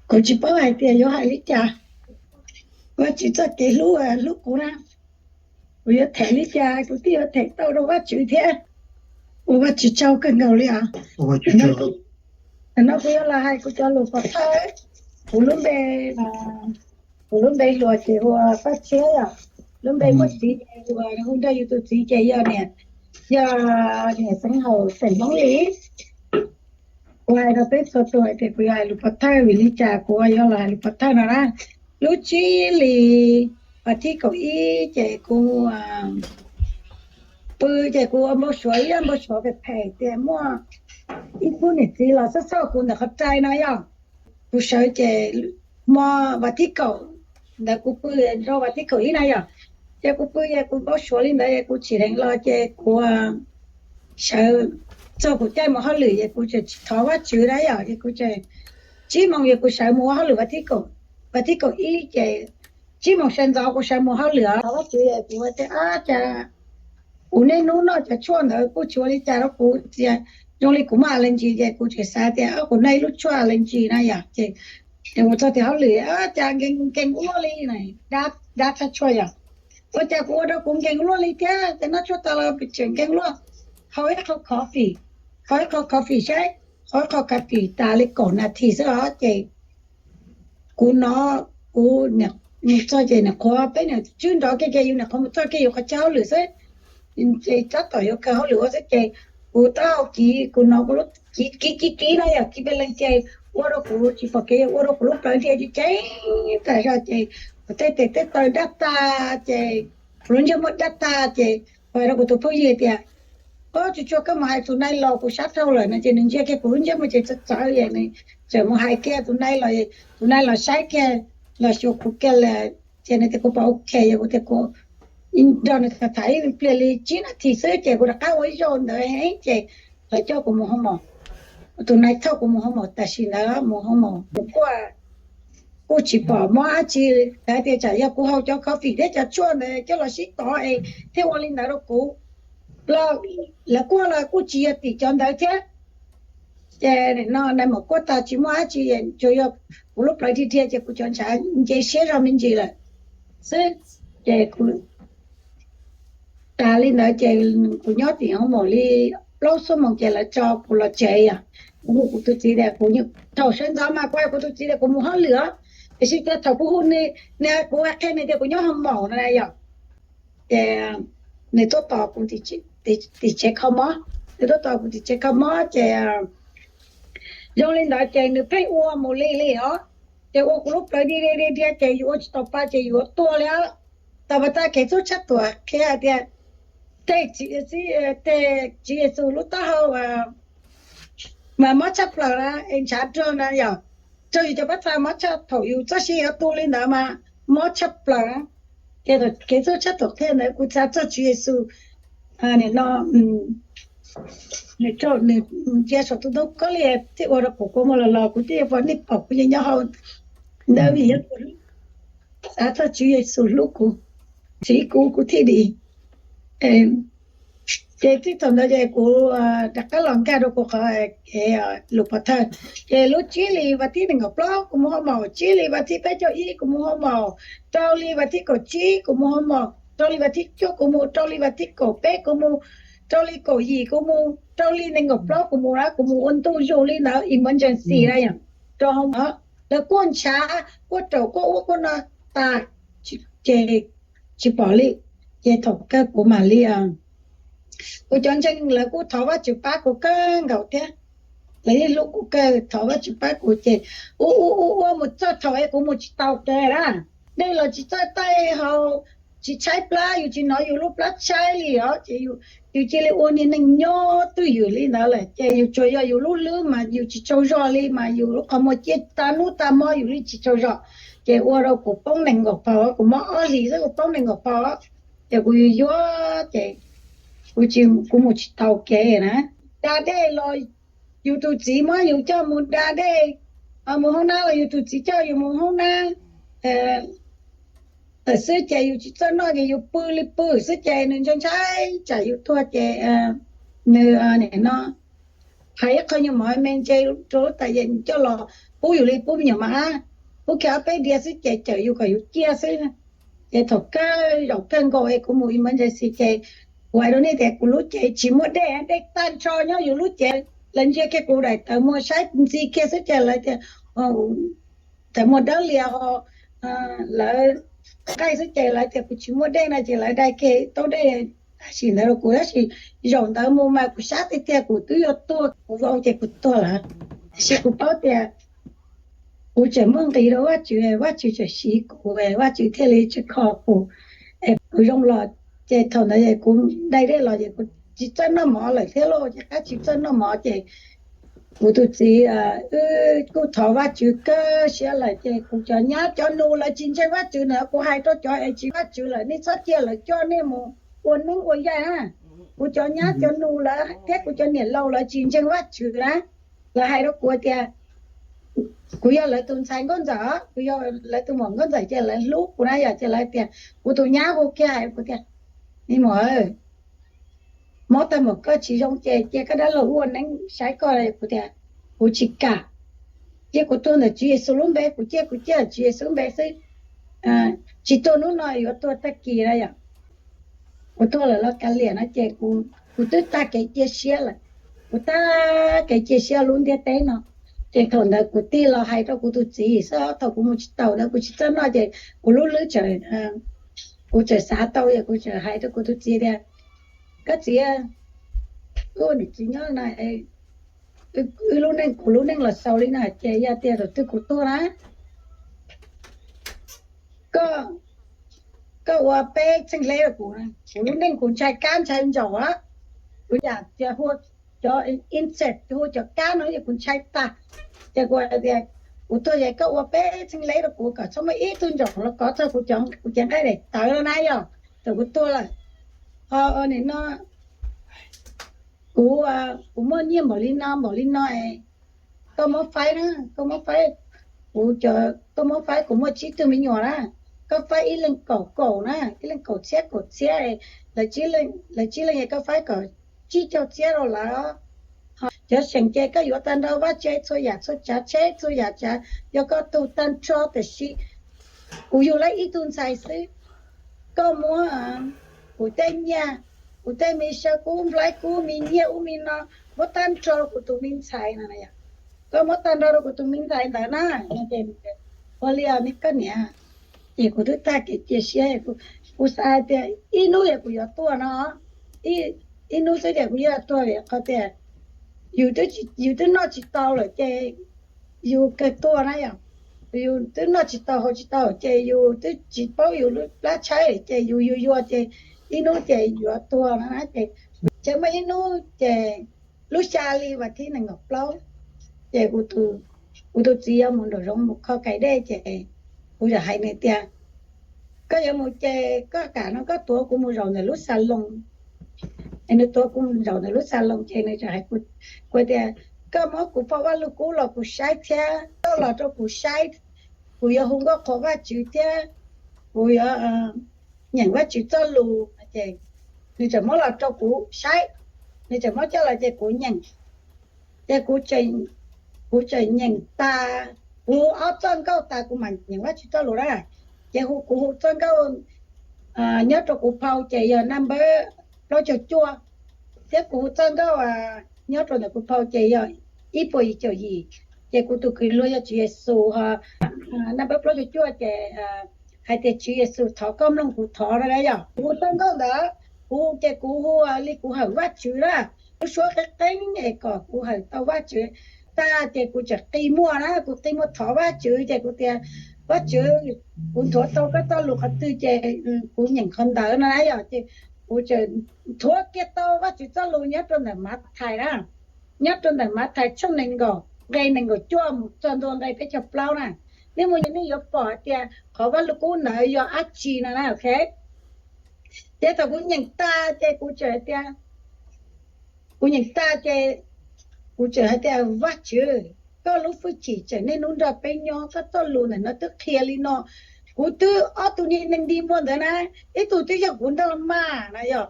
Kuv tsis paub hais tias yuav hais li cas. Vajtswv txoj kev hlub, hlub kuv na, kuv yuav them li cas kuv twb yuav them tau rau Vajtswv thiab. Ua Vajtswv tsaug kawg nkaus li os. Nim no kuv yuav los hais kuv cov lus pov thawj. Kuv lub npe, kuv lub npe hluas ces hu ua Paj Tshiab yom. Lub npe muaj txiv ces hu ua, hu nrog yus tus txiv ces yog niam, yog niam Xeev Haum xeem Hmoob Lis. Kuv hais rau peb txhua tus hais tias kuv yuav hais lus pov thawj vim li cas kuv yuav los hais lus pov thawj no na. Lub tsib hlis vas thib kaum ib ces kuv pw ces kuv ua npau suav ib yam npau suav phem phem tias muaj ib khub niam txiv los xauj xauj kuv ntawm qhov rai no yog. Kuv sawv ces hmo vas thib kaum ntawd kuv pw rau vas thib kaum ib na yom. Ces kuv pw es kuv npau suav li ntawd es kuv tsim dheev los ces kuv sawv txog kuv caij mus hauj lwm es kuv tseem tsis thov Vajtswv na yom, es kuv tseem tsib moos es kuv sawv mus ua hauj lwm vas thib kaum, vas thib kaum ib ces tsib moos sawv ntxov kuv sawv mus hauj lwm os. Thov Vajtswv es kuv tias ab cas kuv niaj hnub noj cov tshuaj ntawd kuj tsis ua li cas rau kuv tias zoo li kuv muaj allergy ces kuv tseem xav tias kuv noj ib lub tshuaj allergy na yom. Ces mus txog tim hauj lwm ab cas nkees nkees ua luaj li, dab tshaj tshuaj yom. Ua cas kuv ua rau kuv nkees luaj li thiab, ces noj tshuaj tas los tseem nkees luaj. Haus ib qho coffee, haus ib qho coffee saib, haus ib qho coffee tas li kaum nas this xwb os ces kuv hnov kuv mus txog ces niam qhuav, peb niam tswb nrov kiag ces yus niam qhuav mus txog kiag yus qhov chaw hauj lwm xwb, ces tab tom yuav kawg hauj lwm ua xwb ces kuv taub hau kiv, kuv hnov kuv lub kiv kiv kiv kiv no yog kiv pes lees ces ua rau kuv tsis pom kev, ua rau kuv lub plawv dhia ceev tas zog ces kuv tej tes tej taw dab tag ces kuv lub ntsej muag dab tag ces kuv hais rau kuv tus phooj ywg tias, Ob, tsuas tsuas koj mus hais tus nai los kuv sab dhau lawm no ces nws ntsia kiag kuv lub ntsej muag ces txawv txawv, nws tseem mus hais kiag tus nai los, tus nai los saib kiag los xyuas kuv kiag lawm ces nws tias kuv pom ok, yog kuv tias kuv nrog nws tham tham ib pliag li tsib nas this xwb ces kuv rov qab ua ib zaug ntawd heev ces lawv coj kuv mus hoo maum. Tus nai thauj kuv mus hoo maum tam sim ntawd, mus hoo maum kuj, kuj tsis pom mob dab tsi. Lawv tias tsam yog kuv haus cov coffee thiab cov tshuaj ntawd coj los sib tov es thiaj ua li ntawd rau kuv los, lawv kuj los kuj tsis yog tim cov ntawd thiab. Ces no nai maum kuaj tag tsis muaj dab tsi, tsuas yog kuv lub plawv dhia dhia ces kuv cov ntshav nce siab zog me ntsis lawm xwb. Ces kuv tas li ntawd ces kuv nyob tim hoo maum li plaub xuab moos ces lawv tso kuv los tsev yom. Kuv hu kuv tus txiv tias kuv, thaum sawv ntxov mas kuv hais kuv tus txiv tias kuv mus hauj lwm os, tiam sis thaum kuv hu nws, nws kuv qhia nws tias kuv nyob hoo maum no yom. Ces nws tuaj tos kuv tim tsev kho mob, nws tuaj tos kuv tim tsev kho mob ces zoo li ntawd ces nws pheej ua mus li li os. Ces ua kuv lub plawv dhia dhia dhia ces yus ua tsis tau pa ces yus yuav tuag li os. Tau pas tag kev txhub tshaj tuam qhia hais tias tej, tej Tswv Yexus lub taub hau mas mob tshaj plaws na, es ntshav rog na yom. Raug yus cov pab txha mob tshaj, thaum yus txoj sia yuav tu li ntawd mas mob tshaj plaws na. Ces kev txhub tshaj tuam qhia ntawd kuv xav txog Tswv Yexus, nim no nws cia saum tus ntoo khaub lig thiaj ua rau kuv kua muag los los kuv thiaj yuav pom nej pom kuv nyob hauv ntawd vim yog kuv xav txog Tswv Yexus hlub kuv, txhiv kuv kuv thiaj dim. Ces txij thaum ntawd ces kuv rov qab los nkag rau kuv qhov lus pov thawj. Ces lub tsib hlis vas thib nees nkaum plaub kuv mus hoo maum, tsib hlis vas thib peb caug ib kuv mus hoo maum, rau hli vas thib kaum tsib kuv mus hoo maum, rau hli vas thib cuaj kuv mus, rau hli vas thib kaum peb kuv mus, rau hli kaum yim kuv mus, rau hli nees nkaum plaub kuv mus na, kuv mus ua ntu zus li ntawd emergency na yom. Rau hoo maum, lawv kuaj ntshav, kuaj raum, kuaj ub kuaj no tas, ces tsis pom li. Ces thaum kawg kuv mam li, kuv cov ntseeg lawv kuj thov Vajtswv pab kuv kawg nkaus thiab. Lawv yeej hlub kuv kawg, thov Vajtswv pab kuv ces ua ua ua ua mus txog thaum es kuv mus tsis taus kev na. Dej los tsis txawj taij haus, tsis tshaib plab, yus tsis hnov yus lub plab tshaib li os. Ces yus cia li ua niag neeg nyob twj ywm li ntawd lawm ces yus tsuas yog yus lub hlwb mas yus tsis tsaug zog li mas yus lub qhov muag ciaj tas hnub tas hmo yus li tsis tsaug zog. Ces ua rau kuv poob nees nkaum phaus, kuv mob ob hlis xwb kuv poob nees nkaum phaus. Ces kuv yuag yuag ces kuv tsis, kuv mus tsis taus kev na. Da dej los yus tus txiv muab yus coj mus da dej, mus hoob nab los yus tus txiv coj yus mus hoob nab lawm xwb ces yus tsis txawj noj ces yus pw li pw xwb ces nws ntshai ntshai tsam yus tuag ces nws nim no hais ib qho nyuag mov me ntse rau lub tas yas coj los pub yus li pub me nyuam mab, pub kiag ob peb diav xwb ces cawm yus kom yus ciaj xwb. Ces thaum kawg zaum kawg nkaus es kuv mus emergency ces kuv hais rau nej tias kuv lub cev tsis muaj dej, dej tag nrho nyob yus lub cev. Lawv ntsia kiag kuv daim tawv muag saib ntxi kiag xwb ces lawv tias tawv muag dawb lias ho lawv nqaij xwb ces lawv tias kuv tsis muaj dej no ces lawv dai kiag taub dej tam sim ntawd rau kuv. Tab sis zaum ntawd mus mas kuv sab tiag tiag kuv twb yuav tuag, kuv vau ces kuv tuag lawm. Tiam sis kuv paub tias kuv tseem muaj nqis rau Vajtswv, Vajtswv tseem siv kuv, Vajtswv thiaj li tsis kho kuv, es kuv zoo los. Ces thaum ntawd kuv dai dej los ces kuv tsis txawj noj mov lawm thiab lauj, ces qab tsis txawj noj mov ces kuv tus txiv wb kuj thov Vajtswv kawg siab lawm ces kuv cov nyab cov nus lawv tsis ntseeg Vajtswv na, kuv hais rau cov es tsis Vajtswv lawm nej txhob cia lawv coj nej mus ua neeb ua yaig na. Kuv cov nyab cov nus lawv thiab kuv cov niam laus lawv tsis ntseeg Vajtswv na, lawv hais rau kuv tias kuv yog lawv tus ntxhais nkauj ntxawm, kuv yog lawv tus muam nkauj ntxawm ces lawv hlub kuv na yom, ces lawv tias kuv tus nyab hu kiag hais kuv tias, me muam, mob tag npaum koj tsis zoo ces cia koj dab laug ua neeb saib koj. Kuv tias kuv tsis kam, cia kuv tuag ntawm Tswv Yexus lub npe, kuv ciaj kuv ciaj Tswv Yexus lub npe xwb, tsis tuag hnub no yuav tuag tag kis na yom. Kuv tuag lawm los kav liam no ces kuv twb tag kev cia siab lawm, kuv tag kev cia siab lub ntiaj teb no. Ces thaum ntawd kuv tig los hais rau kuv tus txiv xwb, thaum kuv mus tsis taus ntawd kuv tsis txawj noj ces kuv lub hlwb tseem, kuv tseem xav tau es kuv tseem hais rau kuv tus txiv tias, koj txiv, wb ua niam txiv nyob no, wb lub neej, kuv lub neej los xaus li no ces yog tias thaum twg kuv tuag na, koj, koj ua peb txheej hleb rau kuv, kuv lub neej kuv ntshai kab ntshai ntsaum a, kuv yam tias hu cov insect, hu cov kab no kuv ntshai tag. Ces kuv hais tias kuv tuag ces koj ua peb txheej hleb rau kuv kom txhob muaj ib tug ntsaum los kov txog kuv cov nqaij daim tawv no na yom, thaum kuv tuag lawm. Ho nim no kuv, kuv muaj nyiaj npaum li no npaum li no, koj muab faib na, koj muab faib, kuv, koj muab faib, kuv muaj tsib tug me nyuam na, koj faib ib leeg kaum kaum na, ib leeg kaum txhiab kaum txhiab, lawv tsib leeg es koj faib kom tsib caug txhiab rau lawv. Ho cov seem ces koj yuav tag nrho, vaj tse txhua yam txhua tsav, tsheb txhua yam tsav yog koj tug tag nrho, tiam sis kuv yug lawv ib tug ntxhais xwb. Koj muab kuv tej nyiaj, kuv tej me sawv kub nplaib kub me nyiaj ub me no, muab tag nrho rau kuv tus me ntxhais no, koj muab tag nrho rau kuv tus me ntxhais ntawd na. Ua li os me koj niam. Ces kuv twb tag kev cia siab, kuv xav hais tias ib hnub yog kuv yuav tuag no, ib hnub xwb ces kuv yuav tuag vim qhov tias yus twb noj tsis tau lawm ces yus kawg tuag na yom. Yus twb noj tsis tau haus tsis tau ces yus twb tsis paub yus lub plab tshaib ces yus yuag yuag ces ib hnub ces yuav tuag no na. Ces tseem muaj ib hnub ces lub xya li vas thib nees nkaum plaub ces kuv tus txiv yuav mus nraum zoov mus kho kais dej ces kuv txawm hais nws tias, koj yuav mus ces koj kam no koj tuav kuv mus zaum ntawm lub xas loos. Es nws tuav kuv mus zaum ntawm lub xas loos ces nws txawm hais kuv tias, koj muab kuv phau Vaj Lug Kub los kuv saib thiab, koj los rau kuv saib, kuv yuav hu nkauj qhuas Vajtswv thiab kuv yuav nyeem Vajtswv txoj lus. Ces nws txawm muab los rau kuv saib, nws txawm muab coj los ces kuv nyeem. Ces kuv tseem nyeem tas, kuv hu ob txoj nkauj tas kuv mam nyeem Vajtswv txoj lus na. Ces hu, kuv hu txoj nkauj nyob rau kuv phau ces yog naj npawb plaub caug cuaj, thiab kuv hu txoj nkauj nyob rau ntawm kuv phau ces yog ib puas yim caum yim. Ces kuv tus kws hlub yog Tswv Yexus, naj npawb plaub caug cuaj ces hais tias Tswv Yexus thov koj mloog kuv thov no na yom. Kuv hu txoj nkauj ntawd, kuv ces kuv hu li kuv hawm Vajtswv na, lub suab qeeb qeeb es kom kuv hawm tau Vajtswv tag ces kuv tseem qi muag na, kuv qi muag thov Vajtswv ces kuv tias, Vajtswv, kuv nthuav tau koj txoj lus qhov twg ces kuv nyeem qhov ntawd no na yom. Ces kuv tseem nthuav kiag tau Vajtswv txoj lus nyob rau ntawm Mathais na, nyob rau ntawm Mathais tshooj nees nkaum nqe nees nkaum cuaj mus txog ntua nqe peb caug plaub na. Nej mus nej yuav pom hais tias qhov Vaj Lug Kub ntawd yog dab tsi no na, ok. Ces thaum kuv nyeem tas ces kuv tseem hais tias, kuv nyeem tas ces kuv tseem hais tias, Vajtswv, koj lub hwj chim tseem niaj hnub nrog peb nyob, koj txoj lus ntawm no twb qhia li no. Kuv twb ob tug niag neeg dig muag ntawd na, ib tug twb yog kuv nrog maj na yom,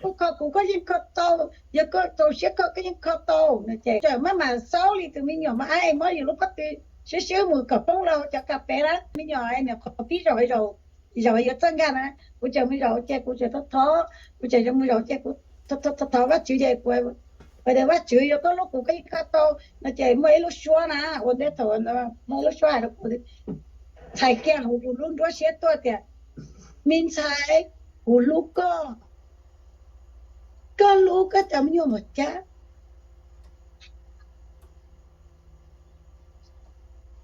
koj kho kuv koj yeej kho tau, yog koj txaus siab kho koj yeej kho tau no ces maj mam xaub li tus me nyuam mas ab mob yus lub pob tw swb swb mus kom poob rau cov kas pes na. Me nyuam niam qhuav pib zaum zaum yuav txawj nkag na, kuv tseem mus zaum ces kuv tseem thov thov, kuv tseem mus zaum ces kuv thov thov Vajtswv ces kuv tias Vajtswv yog koj hlub kuv koj yeej kho tau no ces muaj ib lub suab na, ua ntej thaum muaj ib lub suab hais rau kuv, txhais kiag hauv kuv lub nruab siab tuaj tias me ntxhais, kuv hlub koj, koj hlub koj cov me nyuam mos cab.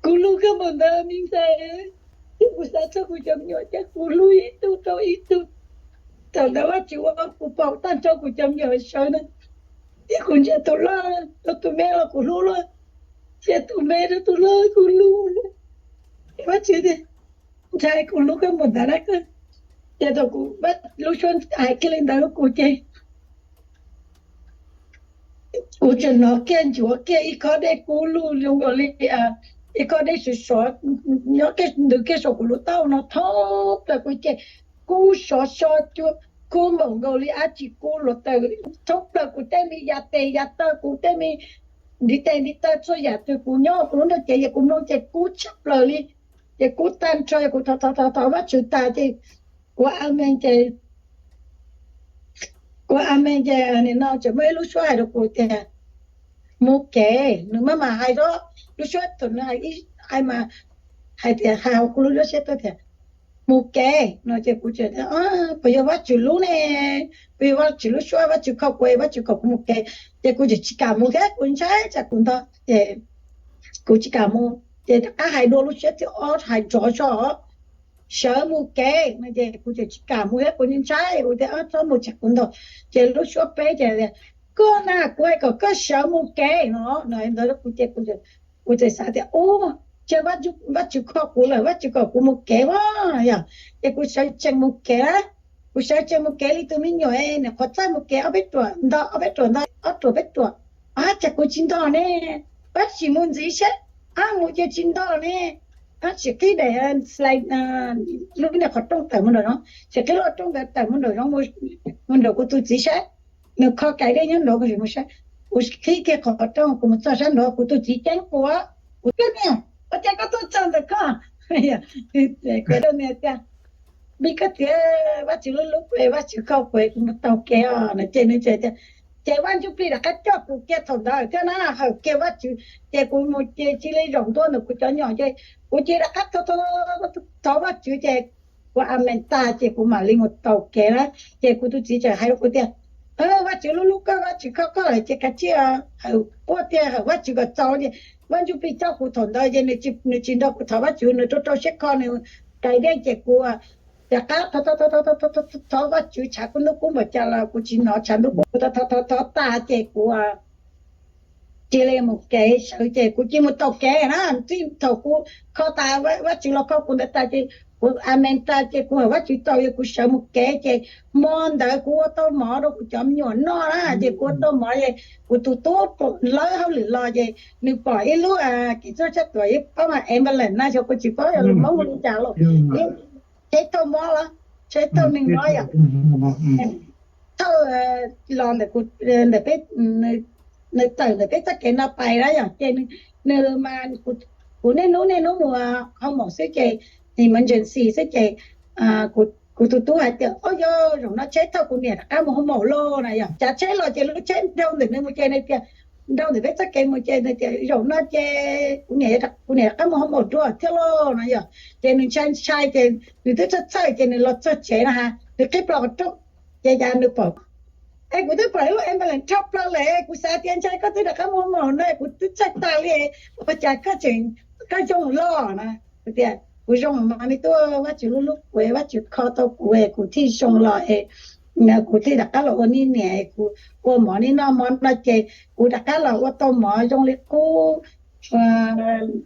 Kuv hlub koj npaum ntawd me ntxhais, thiab kuv xav txog kuv cov me nyuam ces kuv hlub ib tug rau ib tug. Thaum ntawd Vajtswv ua kuv paum tag nrho kuv cov me nyuam sawv na, thiab kuv ntsia tus loj rau tus me los kuv hlub luaj, thiab tus me rau tus loj kuv hlub. Vajtswv tias ntshai kuv hlub koj npaum ntawd na. Ces thaum kuv lub suab hais kiag li ntawd rau kuv ces kuv tseem hnov kiag ntsuav kiag ib khob dej kub lug zoo nkaus li ib khob dej sov sov nyob ntws kiag saum kuv lub taub hau no thoob plaws kuv ces kub sov so cua kub npaum nkaus li dab tsi kub hluav taws thoob plaws kuv tej me yav tes yav taw kuv tej me ntiv tes ntiv taw txhua yam twg kuv nyob kuv lub ntiaj teb ces kuv mloog ces kub tshaj plaws li. Ces kub tag nrho kuv thov thov thov Vajtswv tas ces kuv amen ces kuv amen ces nim no tseem muaj ib lub suab hais rau kuv tias mus kev, nws maj mam hais lub suab thaum nws hais mas hais tias hais hauv kuv lub suab siab tuaj tias mus kev no ces kuv tseem tias puas yog Vajtswv lub ne, puas yog Vajtswv lub suab, Vajtswv kho kuv, Vajtswv kom kuv mus kev. Ces kuv tseem tsis kam mus thiab kuv ntshai tsam kuv ntog ces kuv tsis kam mus. Ces rov qab hais dua lub suab thib ob hais nrov zog sawv mus kev no ces kuv tseem tsis kam mus thiab kuv ntshai kuv tias txhob mus tsam kuv ntog. Ces lub suab peb ces tias koj na, kuv hais kom koj sawv mus kev no no ntawd kuv ces kuv tseem xav tias ua cas Vajtswv kho kuv lawm, Vajtswv kom kuv mus kev as yog. Ces kuv sawv tsees mus kev, kuv sawv tsees mus kev li tus me nyuam nim qhuav txawj mus kev ob peb ruam ntog ob peb ruam ntog ob ruam peb ruam. Ab, cas kuv tsis ntog ne, pab sim mus ntxiv seb, ab mus ces tsis ntog ne. Ab, sim qhib daim lub niag qhov rooj tawm mus nraum zoov, sim qhib lub qhov rooj ntawd tawm mus nraum zoov, mus nraum kuv tus txiv sab, nws kho kais dej nyob nraud kuv sim mus saib. Kuv qhib kiag qhov rooj kuv mus txog sab nraud kuv tus txiv ceeb kuv, kuv tias niam, ua cas koj tuaj txog ntawm koj? Kuv tias vim koj tias Vajtswv lub lub kuv, Vajtswv kho kuv, kuv mus taug kev os no ces nws tias ces Vaj Ntsuj Plig rov qab coj kuv kiag thaum ntawd thiab na, hawm kiag Vajtswv. Ces kuv mus ces cia li zaum ntua ntawm kuv cov nyom ces kuv cia li rov qab thov Vajtswv ces kuv amen tag ces kuv mam li mus taug kev na. Ces kuv tus txiv tseem hais rau kuv tias Vajtswv lub lub koj, Vajtswv kho koj lawm ces kav tsij hawm quaj tiag, hawm Vajtswv kom txaus ces Vaj Ntsuj Plig coj kuv thaum ntawd ces nws tsis nrog kuv thov Vajtswv, nws rau rau siab kho nws kais dej ces kuv rov qab thov Vajtswv tshav kuv ntuj kub npaum cas los kuv tsis hnov tshav ntuj kub, kuv thov thov thov tas ces kuv cia li mus kev sawv ces kuv cia li mus taug kev na. Txij thaum kuv kho tas, Vajtswv los kho kuv ntawd tas ces kuv amen tas ces kuv hawm Vajtswv tau, yog kuv sawv mus kev ces hmo ntawd kuv ua tau mov rau kuv cov me nyuam noj na. Ces kuv ua tau mov ces kuv tus tub lawb hauj lwm los ces nws pom ib lub kev txhua tshaj tuam ib pob mas ambulance na, xyov kuv tsis paub yog lus Hmoob li cas los, tsheb thauj mob los, tsheb thauj neeg mob yom, thauj los ntawm peb, nws tawm ntawm peb txoj kev no pais na yom. Ces nws mas kuv niaj hnub niaj hnub mus hoo maum xwb ces, emergency xwb ces kuv tus tub hais tias o yog zaum no tsheb thauj kuv niam rov qab mus hoo maum lauj na yom. Cav tsheb los ces lub tsheb nrau ntawm nws mus ces nws tias, nrau ntawm peb txoj kev mus ces nws tias zaum no ces kuv niam, kuv niam rov qab mus hoo maum dua thiab lauj no yom. Ces nws ntshai ntshai ces nws twb txhawj txhawj ces nws los txog tsev na ha, nws qhib plho qhov rooj ces cas nws pom, es kuv twb pom ib lub ambulance rho plaws lawm, kuv xav tias ntshai koj twb rov qab mus hoo maum no kuv twb txhawj tas li, ua cas koj tseem, koj zoo loj na. Kuv tias kuv zoo mas me tub, Vajtswv lub lub kuv, Vajtswv kho tau kuv es kuv thiaj zoo los es kuv thiaj rov qab los ua niam niam, kuv ua mov nej noj, mov no ces kuv rov qab los ua tau mov zoo li qub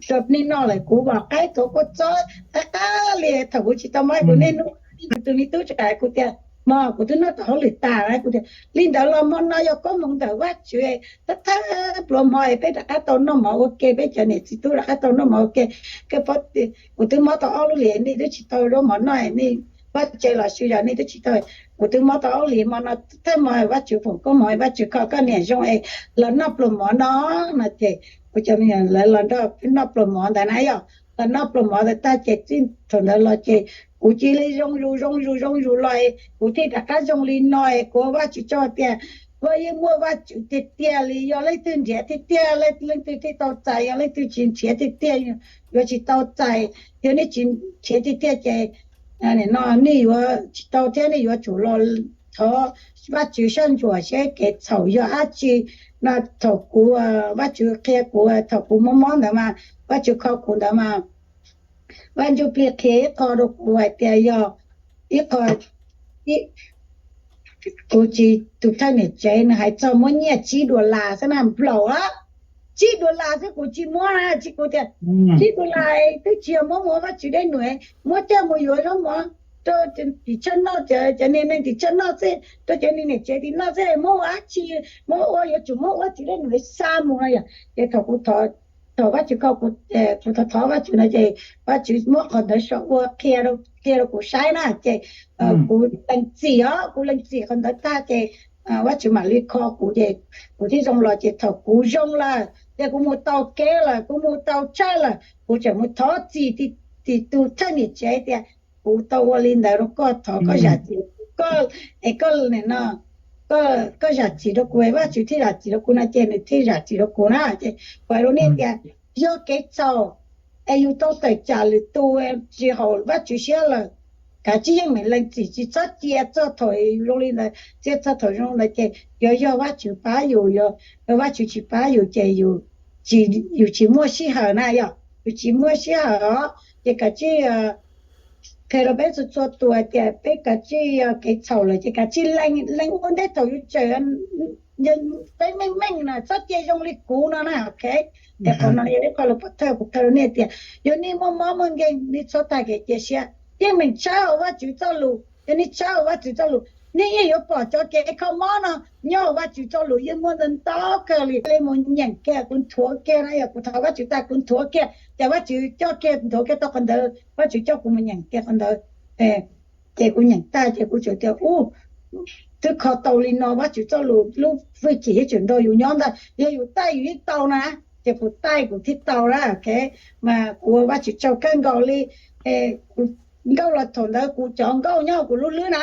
rau nej noj lawm, kuv vam qaib tuav kua txob qab qab li thaum kuv tsis tau mob. Kuv niaj hnub, kuv tus me tub tsis kam, kuv tias mog kuv twb noj tau hauj lwm tas, kuv tias li ntawd los hmo no yog koob hmoov ntawm Vajtswv, thawj thawj pluav hmo es peb rov qab tau noj mov ua ke, peb cov niam txiv tub rov qab tau noj mov ua ke. Kuv twb mob tau ob lub li, nej twb tsis tau zaub mov noj, nej Vaj tse los xyov yog nej twb tsis tau, kuv twb mob tau ob lis hmo no, thawj hmo Vaj Tswv foom koob hmoov, Vaj Tswv kho koj niam zoo es los noj pluas mov no. No ces kuv cov me nyuam lawv los nrog noj pluas mov ntawd na yom, los noj pluas mov ntawd tag ces txij thaum ntawd los ces kuv cia li zoo zus zoo zus zoo zus los es kuv thiaj rov qab zoo li no es kuv ua Vaj Tswv tsaug tias Vaj yeej muaj Vaj Tswv tiag tiag li, yog leej twg nrhiav tiag tiag leej twg thiaj tau txais, yog leej twg tsis nrhiav tiag tiag yuav tsis tau txais. Yog nej tsis nrhiav tiag tiag ces no nej yuav tsis tau thiab, nej yuav tsum los thov Vaj Tswv soj ntsuam seb kev txhaum yog dab tsi. No thaum kuv, Vaj Tswv qhia kuv thaum kuv mob mob ntawd mas, Vaj Tswv kho kuv ntawd mas, Vaj Ntsuj Plig qhia ib qho rau kuv hais tias yog ib qho, kuv tsis, tus thawj niam tsev nws hais txog muab nyiaj tsib dollar xwb na, nplaum a, tsib dollar xwb kuv tsis muab na, tsis, kuv tias tsib dollar twb tsis yog muab mus ua Vaj Tswv dej num, muab coj mus yuav zaub mov rau tim tsawg noj, cov niag neeg tim tsawg noj xwb, rau cov niag niam tsev tim noj xwb, muab ua dab tsi, muab ua, yuav tsum muab ua Vaj Tswv dej num xa mus no yom. Ces thaum kuv, thaum Vaj Tswv kho kuv, kuv thov thov Vaj Tswv no ces Vaj Tswv muab qhov ntawd sau ua qhia, qhia rau kuv saib na ces kuv lees txim os, kuv lees txim qhov ntawd tag ces Vaj Tswv mam li kho kuv ces kuv thiaj zoo los. Ces thaum kuv zoo lawm ces kuv mus tau kev lawm, kuv mus tau tsawg lawm, kuv tseem mus thov txim tim tus thawj niam tsev tias kuv tau ua li ntawd rau koj, thov koj zam txim, koj, es koj no, koj zam txim rau kuv, Vaj Tswv thiaj zam txim rau kuv no ces nws thiaj zam txim rau kuv na. Ces kuv hais rau nej tias yog kev txhaum es yus tau tawm tsam lwm tus tsis haum Vaj Tswv siab lawm, kav tsij yeej meem lees txim, tsis txhob cia txog thaum zoo li ntawd, cia txog thaum zoo ntawd ces yuav yog Vaj Tswv pab yus, yog Vaj Tswv tsis pab yus ces yus tsis muaj sij hawm na yom, yus tsis muaj sij hawm os. Ces kav tsij qhia rau peb txhua txhua tus hais tias peb kav tsij, yog kev txhaum lawm ces kav tsij lees ua ntej thaum yus tseem, peb meej meej na, txhob cia zoo li kuv no na, ok. Ces qhov no yog ib qho lus pov thawj kuv qhia rau nej tias yog nej muaj mob muaj nkeeg nej txhob tag kev cia siab, yeej meem tshawb hauv Vaj Tswv txoj lus. Yog nej tshawb hauv Vaj Tswv txoj lus, nej yeej yuav pom cov kev kho mob no nyob hauv Vaj Tswv txoj lus, yeej muaj ntau ntau kawg li. Li mus nyeem kiag, kuv nthuav kiag na, yog kuv thov Vaj Tswv tag kuv nthuav kiag, ces Vaj Tswv coj kiag, nthuav kiag tau qhov ntawd, Vaj Tswv coj kuv mus nyeem kiag qhov ntawd, ces kuv nyeem tag ces kuv tseem tias ub, twb kho tau li no, Vaj Tswv txoj lus lub hwj chim yeej tseem nrog yus nyob ntag, yog yus taij yus yeej tau na, ces kuv taij kuv thiaj tau na, ok. Mas kuv ua Vaj Tswv tsaug kawg nkaus li. Kuv nkauj los thaum ntawd kuv cov nkauj nyob kuv lub hlwb na,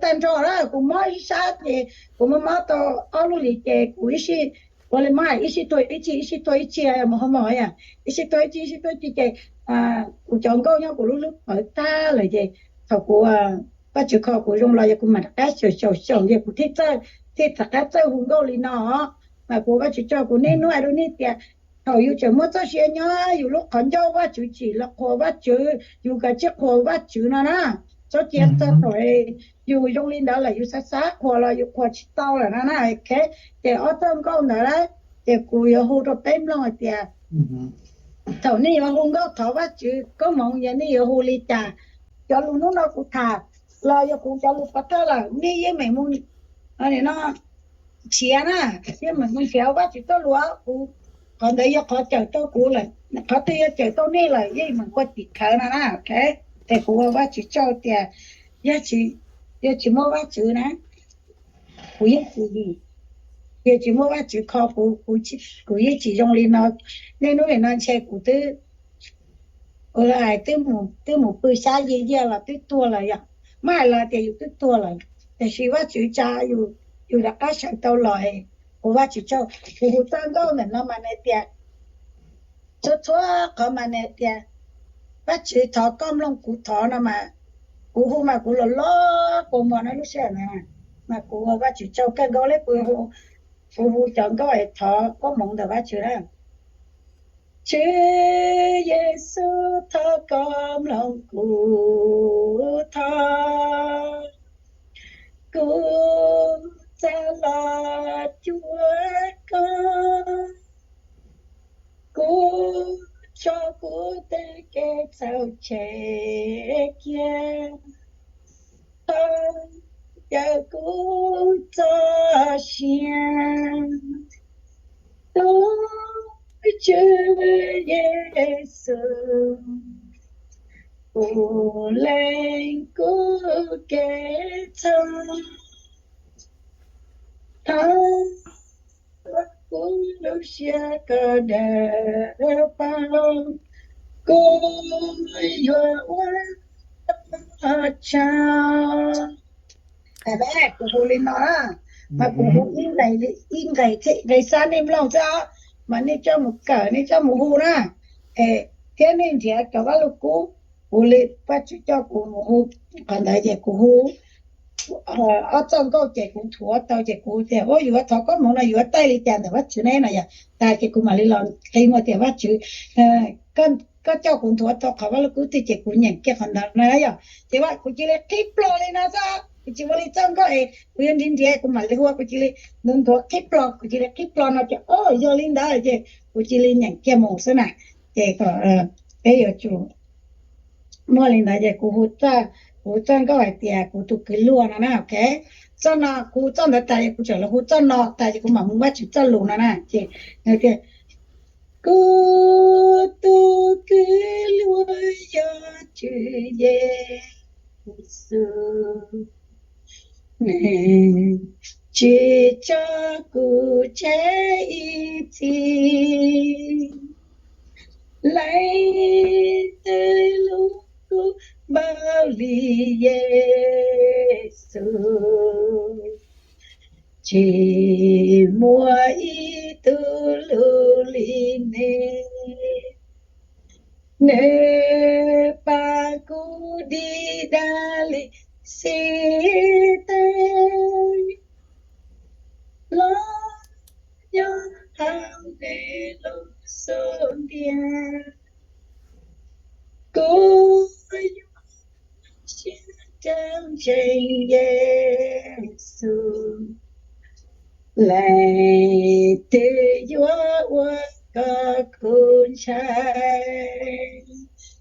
tag nrho na, kuv mob ib sab ces kuv mob mob tau ob lub hlis ces kuv ib sij, ua li mob ib sij tuag ib txhis, ib sij tuag ib txhis, mus ho mos yom, ib sij tuag ib txhis, ib sij tuag ib txhis ces kuv cov nkauj nyob kuv lub hlwb pawv tag lawm ces thaum kuv, Vaj Tswv kho kuv zoo los yog kuv mam rov qab xyaum xyaum xyaum ces kuv thiaj txawj, thiaj rov qab txawj hu nkauj li no. Mas kuv ua Vaj Tswv tsaug, kuv niaj hnub hais rau nej tias thaum yus tseem muaj txoj sia nyob yus lub qhov ncauj Vaj Tswv tsim los qhuas Vaj Tswv, yus kav tsij qhuas Vaj Tswv no na. Txhob cia txog thaum yus zoo li ntawd lawm yus xav xav qhuas los yus qhuas tsis tau lawm no na, ok. Ces ob txoj nkauj ntawd na, ces kuv yuav hu rau peb mloog hais tias thaum nej yuav hu nkauj thov Vaj Tswv koob hmoov yog nej yuav hu li cas. Cov lus hnub no kuv tham los yog kuv cov lus pov thawj lawm, nej yeej meem mus nrhiav na, yeej meem mus nrhiav Vaj Tswv txoj lus. Kuv, qhov ntawd yog qhov cawm tau kuv lawm, qhov twg yog cawm tau nej lawm yeej meem ua tim khawv no na, ok. Ces kuv ua Vaj Tswv tsaug tias yog tsis muaj Vaj Tswv na, kuv yeej tsis, yog tsis muaj Vaj Tswv kho kuv, kuv yeej tsis zoo li no. Niaj hnub nim no ntshe kuv twb, ua li hais twb mus pw xyab yias yias los twb tuag lawm yom. Muab hais los tias yus twb tuag lawm, tiam sis Vaj Tswv tsa yus, yus rov qab sawv tau los. Kuv ua Vaj Tswv tsaug, kuv hu txoj nkauj ntawm no mas nws tias, txhua txhua qhov mas nws tias Vaj Tswv thov koj mloog kuv thov no mas, kuv hu mas kuv los los kua muag no lub sij hawm na, mas kuv ua Vaj Tswv tsaug kawg nkaus li. Kuv, kuv hu cov nkauj es thov koob hmoov ntawm Vaj Tswv na. Tswv Yexus, thov koj mloog kuv thov, kuv txawm los cuag koj, kuv tso kuv tej kev txhaum tseg kiag, thov caw kuv txoj sia. Tus Tswv Yexus, Kuv lees kuv kev txhaum, thov kuv lub siab koj daws paub, kuv yuav ua tsaug. Kuv hu li no na, mas kuv hu ib nqe, ib nqe, nqe xab nej mloog xwb os, mas nej coj mus kawm, nej coj mus hu na, thiab nej nrhiav cov vaj lug kub. Kuv li Vajtswv coj kuv mus hu qhov ntawd ces kuv hu ob txoj nkauj ces kuv nthuav tau ces kuv tias, Ua, yuav thov koob hmoov no yuav taij li cas ntawm Vajtswv ne no yom? Tas ces kuv mam li los qhia muaj tias, Vajtswv, koj coj kuv nthuav tau qhov vaj lug kub twg ces kuv nyeem kiag qhov ntawd na yom. Ces kuv cia li qhib plho li no xwb, kuv tsis ua li txoj nkauj es kuv yuav nrhiav nrhiav kuv mam li hu, kuv cia li nthuav nthuav qhib plho, kuv cia li qhib plho no ces, O, yog li ntawd ces kuv cia li nyeem kiag mus xwb na. Ces kom peb yuav tsum muaj li ntawd ces kuv hu txoj, kuv hu txoj nkauj hais tias kuv tus kwv luag no na, ok. Txoj no kuv hu txoj ntawd tas ces kuv tseem los hu txoj no tas ces kuv mam mus Vajtswv txoj lus no na. Ces tias, Kuv tus kwv luag yog Tswv Yexus, nws tsis tso kuv tseg ib txhis. Leej twg hlub kuv npaum li Yexus, tsis muaj ib tug hlub li nws. Nws pab kuv dim daj li xib teg, los nyob hauv nws lub xub ntiag. Kuv yuav siab ncaj ncees Yexus, leej twg yuav ua kom kuv ntshai.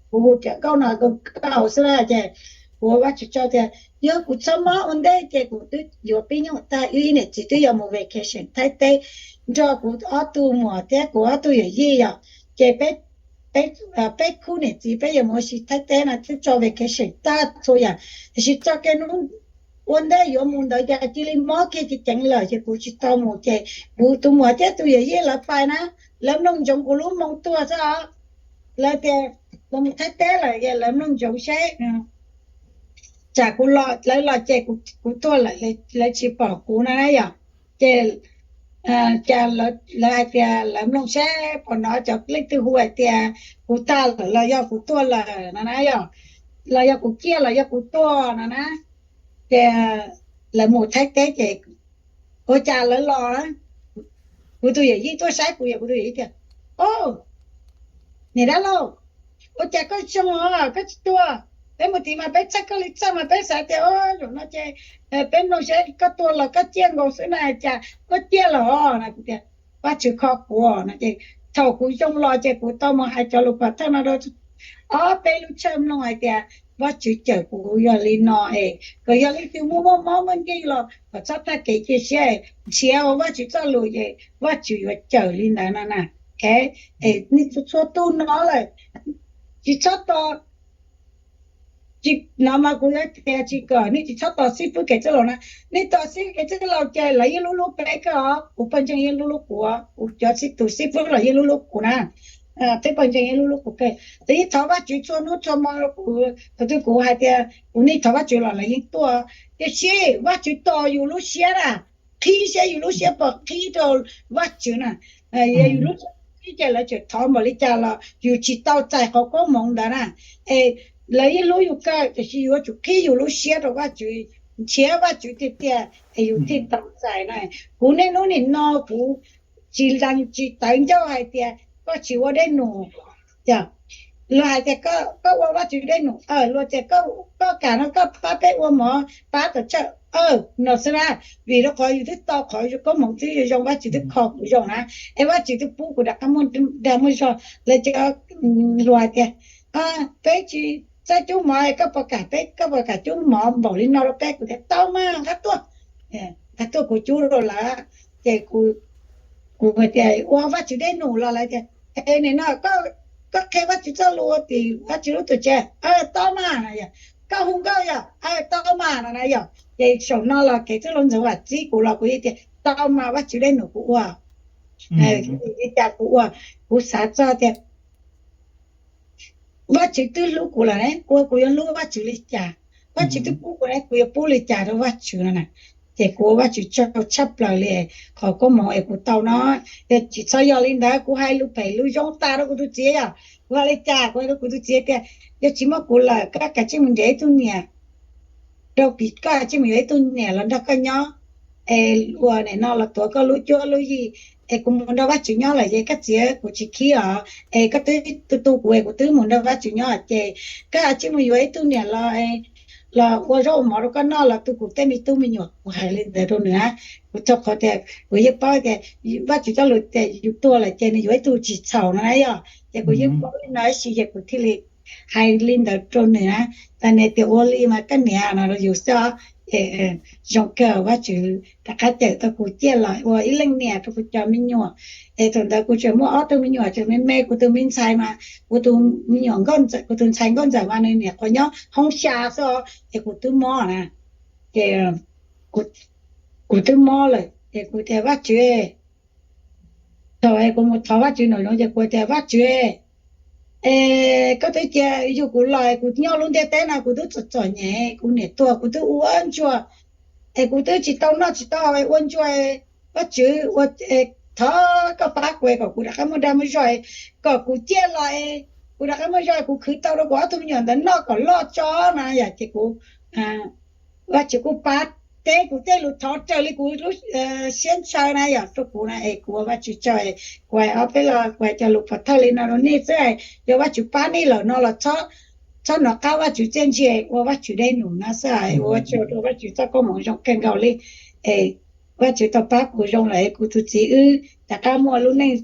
Kuv hu cov nkauj no nkauj kaus xwb na ces kuv ua Vajtswv tsaug tias yog kuv txhob mob ua ntej ces kuv twb yuav pib nyuj tag, wb ib niam txiv twb yuav mus vacation Thaib teb nrog kuv ob tug muam thiab kuv ob tug yawm yij yom. Ces peb, peb khub niam txiv peb yuav mus ua si Thaib teb no twb tso vacation tag txhua yam, tiam sis txog kiag hnub ua ntej yuav mus ntawd cas cia li mob kiag ceev ceev lawm ces kuv tsis tau mus ces kuv tus muam thiab tus yawm yij lawv pais na, lawv mloog ntsoov kuv lub moo tuag xwb os. Lawv tias lawv mus Thaib teb lawm es lawv mloog ntsoov seb tsam kuv los, lawv los ces kuv tuag lawm, lawv tsis pom kuv no na yom. Ces cas lawv hais tias lawv mloog seb pom no cov leej twg hu hais tias kuv tag lawm los yog kuv tuag lawm no na yom, los yog kuv ciaj los yog kuv tuag no na. Ces lawv mus Thaib teb ces ua cas lawv los, kuv tus yawm yij tuaj saib kuv, kuv tus yawm yij tias, O, niam dab laug, ua cas koj zoo os, koj tsis tuag? Peb mus tid mas peb txhawj koj li txhawj mas peb xav tias o, zaum no ces peb mloog seb koj tuag los koj ciaj nkaus xwb na, cas koj ciaj lawm os no. Kuv tias, Vajtswv kho kuv no ces thaum kuv zoo los ces kuv tau mus hais cov lus pov thawj no rau ob peb lub church mloog hais tias Vajtswv cawm kuv yog li no es kom yog leej twg muaj muaj mob muaj nkeeg los kom txhob tag kev cia siab, nrhiav ua Vajtswv txoj lus ces Vajtswv yuav cawm li ntawd no na. Es nej txhua txhua tus no lawm, tsis txhob tos, tsis, no mas kuv yuav tias tsis kom nej tsis txhob tos xib fwb kev txwj laus na. Nej tos xib fwb kev txwj laus ces lawv yeej hlub hlub peb kawg os, kuv pawg ntseeg yeej hlub hlub kuv, kuv cov xib, tus xib fwb los yeej hlub hlub kuv na. Peb pawg ntseeg yeej hlub hlub kuv kawg, lawv yeej thov Vajtswv txhua hnub txhua hmo rau kuv, thaum twg kuv hais tias kuv nim thov Vajtswv los lawv yeej tuaj. Tiam sis Vajtswv tos yus lub siab na, qhib siab, yus lub siab pom qhib rau Vajtswv na. Yog yus lub siab qhib ces lawv tseem thov npaum li cas los yus tsis tau txais qhov koob hmoov ntawd na. Es lawv yeej hlub yus kawg tiam sis yuav tsum qhib yus lub siab rau Vajtswv, nrhiav Vajtswv tiag tiag es yus thiaj tau txais na. Kuv niaj hnub nim no kuv tsis lees tsis tawv ncauj hais tias koj tsis ua dej num. Luag hais tias koj ua Vajtswv dej num, luag tias koj kam no koj pab peb ua mov pab tom church, no xwb na. Vim rau qhov yus twb tau qhov koob hmoov twb zoo, Vajtswv twb kho kuv zoo na, es Vajtswv twb pub kuv rov qab muaj dag muaj zog. Lawv cov luag hais tias peb tsis txawj cub mov, koj puas kam peb, koj puas kam cub mov npaum li no rau peb? Kuv tias tau mas, nqa tuaj, nqa tuaj kuv cub rau lawv. Ces kuv tias ua Vajtswv dej num los lawv tias, es nim no koj koj qhia Vajtswv txoj lus tim Vajtswv lub tuam tsev, tau mas no yog, koj hu nkauj yog, tau mas no na yog. Ces saum no los kev txwj laug Ntxoov Vam txib kuv los kuv yeej tias tau mas, Vajtswv dej num kuv ua, li cas kuv ua. Kuv xav txog tias Vajtswv twb hlub kuv lawm ne, ua kuv yuav hlub Vajtswv li cas? Vajtswv twb pub kuv ne, kuv yuav pub li cas rau Vajtswv no na? Ces kuv ua Vajtswv tsaug tshaj plaws li, qhov koob hmoov es kuv tau no. Yog tsis txhob yog li ntawd kuv hais lus phem lus zoo tas rau kuv tus txiv yog, kuv hais li cas kuv hais rau kuv tus txiv tias, yog tsis muaj kuv lawm koj kav tsij mus nrhiav ib tug niam, rau koj kav tsij mus yuav ib tug niam los nrog koj nyob, es ua nim no los tuav koj lub cuab lub yig, es kuv mus nrog Vajtswv nyob lawm ces koj txiv kuv tsis khib os, es koj twb tu tu kuv es kuv twb mus nrog Vajtswv nyob ces koj kav tsij mus yuav ib tug niam los los ua zaub ua mov rau koj noj los tu kuv tej me tub me nyuam. Kuv hais li ntawd rau nws na, kuv tau qhov tias kuv yeej paub tias Vajtswv txoj lus tias yus tuag lawm ces nws yuav ib tug tsis txhaum no na yog, ces kuv yeej paub li no ib si ces kuv thiaj li hais li ntawd rau nws na. Tas nws tias ua li mas koj niam no rau yus xwb. Zoo kawg Vajtswv rov qab cawm tau kuv ciaj los ua ib leej niam rau kuv cov me nyuam. Es thaum ntawd kuv tseem muaj ob tug me nyuam tseem me me, kuv tus me ntxhais mas, kuv tus me nyuam, kuv tus ntxhais nkauj ntxawm mas nws niam qhuav nyob hoob xya xwb os, ces kuv twb mob na, ces kuv twb mob lawm ces kuv tias Vajtswv, thaum kuv mus thov Vajtswv nraum zoov ces kuv tias Vajtswv, es koj twb cia yug kuv los kuv nyob lub ntiaj teb no kuv twb txom txom nyem, kuv niam tuag kuv twb ua ntsuag, es kuv twb tsis tau noj tsis tau haus ua ntsuag. Vajtswv, thov koj pab kuv kom kuv rov qab muaj dag muaj zog, kom kuv ciaj los, kuv rov qab muaj zog kuv khwv tau rau kuv ob tug me nyuam ntawd noj kom loj tso no yom. Ces kuv, Vajtswv kuj pab teb kuv tej lus thov raws li kuv lub siab ntshaw na yom, rau kuv na es kuv ua Vajtswv tsaug. Kuv hais ob peb los kuv hais cov lus pov thawj li no rau nej xwb, yog Vajtswv pab nej lawm no los txhob hnov qab Vajtswv txiaj ntsig, ua Vajtswv dej num no xwb. Ua tsaug rau Vajtswv txoj koob hmoov zoo kawg nkaus li, es Vajtswv tau pab kuv zoo lawm es kuv tus txiv wb rov qab muaj lub neej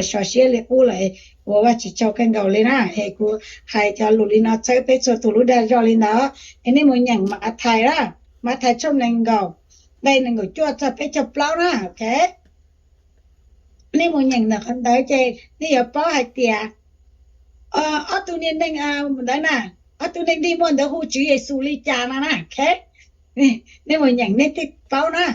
sov siab li qub lawm, ua Vajtswv tsaug kawg nkaus li na. Es kuv hais cov lus li no txhawb peb txhua tus lub dag zog li ntawd, es nej mus nyeem Mathais na, Mathais tshooj nees nkaum, nqe nees nkaum cuaj txog peb caug plaub na, ok. Nej mus nyeem ntawm qhov ntawd ces nej yuav paub hais tias ob tug niag neeg ntawd na, ob tug neeg dig muag ntawd hu Tswv Yexus li cas no na, ok. Nej mus nyeem nej thiaj paub na.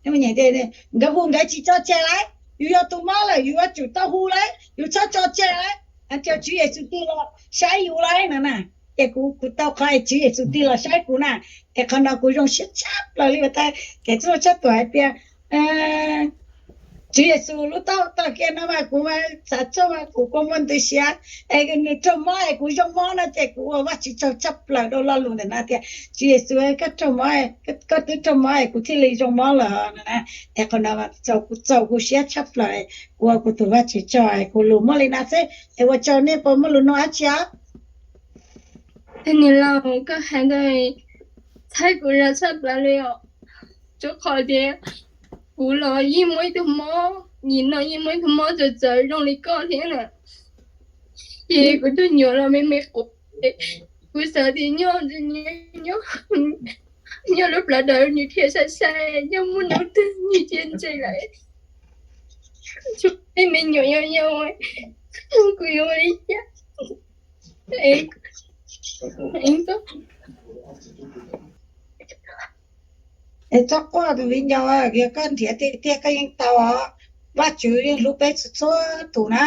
Nej mus nyeem, nkawd hu nkawd tsis tso tseg lauj, yus yog tus mob lawm yus yuav tsum tau hu lauj, yus txhob tso tseg lauj, hais tias Tswv Yexus tig los saib yus lauj no na. Ces kuv, kuv tau qhov es Tswv Yexus tig los saib kuv na, es qhov no kuv zoo siab tshaj plaws li. Ua tas kev txhua txhua tus hais tias Tswv Yexus lub taub hau tawm kiag no mas kuv mas xav txog mas kuv kua muag ntws siav, es nws raug mob es kuv zoo mob no ces kuv ua Vajtswv tsaug tshaj plaws rau lo lus ntawm no tias Tswv Yexus, koj raug mob, koj twb raug mob es kuv thiaj li zoo mob lawm no na. Es qhov no txaus, kuv txaus kuv siab tshaj plaws, kuv ua kuv tus Vajtswv tsaug. Kuv lus muaj li no xwb es ua tsaug, nej puas muaj lus nug dab tsi os? Niam laus, koj hais ntawd txhawb kuv zog tshaj plaws li os. Rau qhov tias kuv los yeej muaj ib tug mob, nim no yeej muaj ib tug mob txawv txawv zoo li koj thiab na. Ces kuv tus nyuam los me me quav, kuv xav tias nyob, nyob lub plawv daws nws thiaj sai sai, nyob muaj hnub twg nws cia ntseg lawm. Tsuas me me nyuam yau yau, kuv yuav ua li cas? Es txhob quaj tus viv ncaus, yog koj nrhiav tiag tiag koj yeej tau os. Vajtswv yeej hlub peb txhua txhua tus na.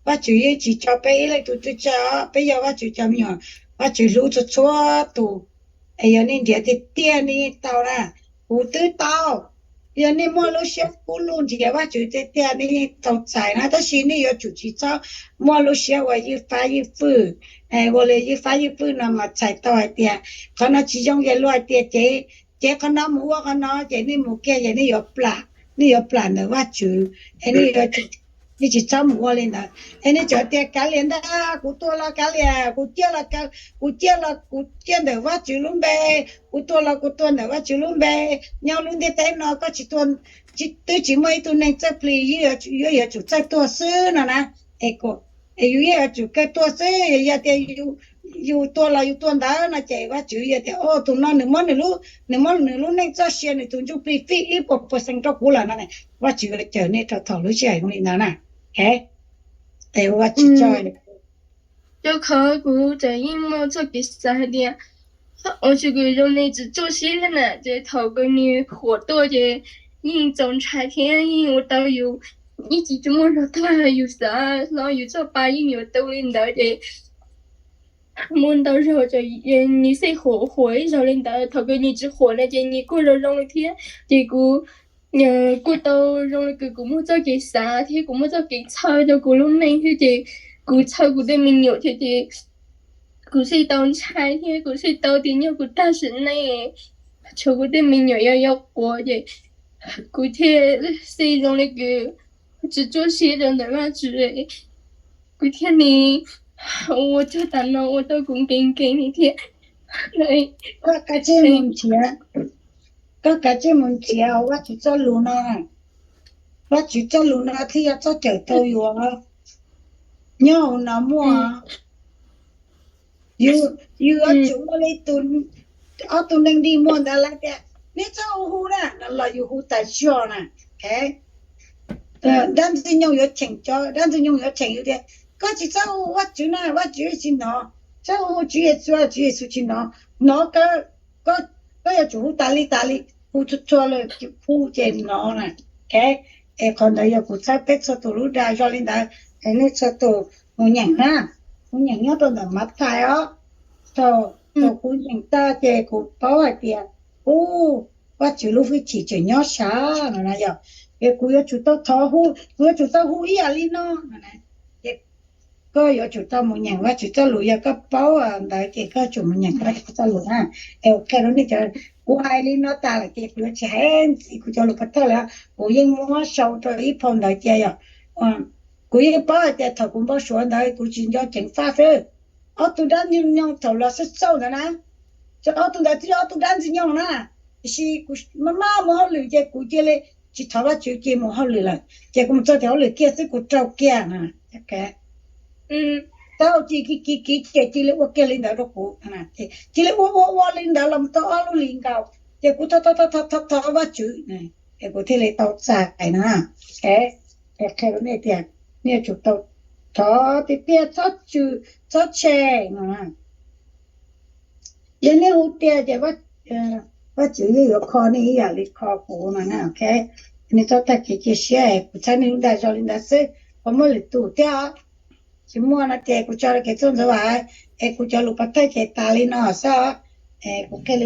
Vajtswv yeej tsis tso peb ib leej tug twb tsa os, peb yog Vajtswv cov me nyuam, Vajtswv hlub txhua txhua tus. Es yog nej nrhiav tiag tiag nej yeej tau na. Kuv twb tau, yog nej muaj lub siab kub lug nrhiav Vajtswv tiag tiag nej yeej tau txais na, tab sis nej yuav tsum tsis txhob muaj lub siab ua ywj fab ywj fwj. Ua li ywj fab ywj fwj no mas txhais tau hais tias qhov no tsis zoo, yog luag hais tias ces, ces qhov no mus ua qhov no ces nej mus kiag ces nej yuav plam, nej yuav plam ntawm Vajtswv. Es nej yuav, nej tsis txhob mus ua li ntawd. Es nej tsuas tias kav liam ntag, kuv tuag los kav liam, kuv ciaj los, kuv ciaj los kuv ciaj ntawm Vajtswv lub npe, kuv tuag los kuv tuag ntawm Vajtswv lub npe. Nyob lub ntiaj teb no koj tsis tuag, twb tsis muaj ib tug neeg txawj plig, yuav yuav tsum txawj tuag xwb no na. Es yus yeej yuav tsum kawg tuag xwb, yog tias yus tuag los yus tuag ntawd no ces Vajtswv yog tias tus no nws muab nws lub, nws muab nws lub neej txoj sia nws tus ntsuj plig fij ib puas percent rau kuv lawm no, Vajtswv yuav cawm nej rau thaum lub sij hawm zoo li ntawd na. Es ua Vajtswv tsaug. Rau qhov kuv tseem yeej muaj txoj kev xav hais tias, ua tsis kws zoo li tsis txawj siab thiab na, ces thaum kws nws huam tuaj ces yeej txaus ntshai thiab yeej ua tau yus ib tsis tsis muaj zog tag, yus xav hlo yus txoj pa yeej yuav tu li ntawd ces muaj ntau zaug ces nws xij huam huam ib zaug li ntawd, thaum kws nws tsis huam na ces nws kuj zoo zoo li thiab. Ces kuv kuj tau zoo li kws kuv muaj txoj kev xav thiab kuv muaj txoj kev txhawj rau kuv lub neej thiab ces kuv txhawj kuv tej me nyuam thiab ces kuv xij tau ntshai thiab kuv xij tau tias nyob kuv tag sim neej tshuav kuv tej me nyuam yuav quav ces kuv thiaj xij zoo li kws tsis txawj siab rau ntawm Vajtswv, kuv thiaj li ua txog tav no ua tau kuv nkees nkees li thiab. Koj kav tsij mus nrhiav, koj kav tsij mus nrhiav Vajtswv txoj lus no. Vajtswv txoj lus no thiaj yog txoj cawm tau yus. Nyob hauv no muaj, yus yuav tsum ua li tus, ob tug neeg dig muag ntawd lawv tias, neb txhob hu hu na no los yus hu tas zog na. Dab Ntxwg Nyoog yuav cheem, cov dab Ntxwg Nyoog yuav cheem yus tias, koj tsis txhob hu hu Vajtswv na, Vajtswv tsis hnov. Txhob hu hu Tswv Yexus, Tswv Yexus tsis hnov. Hnov, koj yuav tsum hu tas li tas li, hu txhua txhua lwm hu ces hnov na. Es qhov ntawd yog kuv txhawb peb txhua tus lub dag zoo li ntawd. Es nej txhua tus mus nyeem na, mus nyeem nyob rau ntawm Mathais os. Thaum kuv nyeem tag ces kuv paub hais tias, ub, Vajtswv lub hwj chim tseem nyob sav no na yog, es kuv yuav tsum tau thov hu, kuv yuav tsum tau hu ib yam li no no. Ces koj yuav tsum tau mus nyeem Vajtswv txoj lus, yog koj paub ntawd ces koj yuav tsum mus nyeem Vajtswv txoj lus na. Es ua qhia rau nej cov, kuv hais li no tas lawm ces kuv yuav tsis hais ntxiv kuv cov lus pov thawj lawm, kuv yeej muab sau rau ib phau ntawv cia yog. Kuv yeej paub hais tias thaum kuv npau suav ntawd kuv tsis nco ceev faj xwb. Ob tug dab ntxwg nyoog thaum los xauj xauj ntawd na, ces ob tug ntawd twb yog ob tug dab ntxwg nyoog na, tiam sis kuv maj maj mus hauj lwm ces kuv cia li tsis thov Vajtswv ces mus hauj lwm lawm, ces kuv mus txog tim hauj lwm kiag xwb kuv raug kiag na. Tau ces kiv kiv kiv ces cia li ua kiag li ntawd rau kuv, cia li ua ua ua li ntawd los tau ob lub hlis nkaus, ces kuv thov thov thov thov Vajtswv, es kuv thiaj li tau txais na. Es qhia rau nej tias nej yuav tsum tau thov tiag tiag, txhob tswm txhob tshem no. Yog nej hu tiag ces Vajtswv yeej yuav kho nej ib yam li kho kuv no na. Nej txhob tag kev cia siab, kuv txhawb nej lub dag zoo li ntawd xwb, puas muaj lwm tus thiab? Tsis muaj no ces kuv tso rau kev txuj ntxuav vam, es kuv cov lus pov thawj ces tas li no xwb. Es kuv qhia li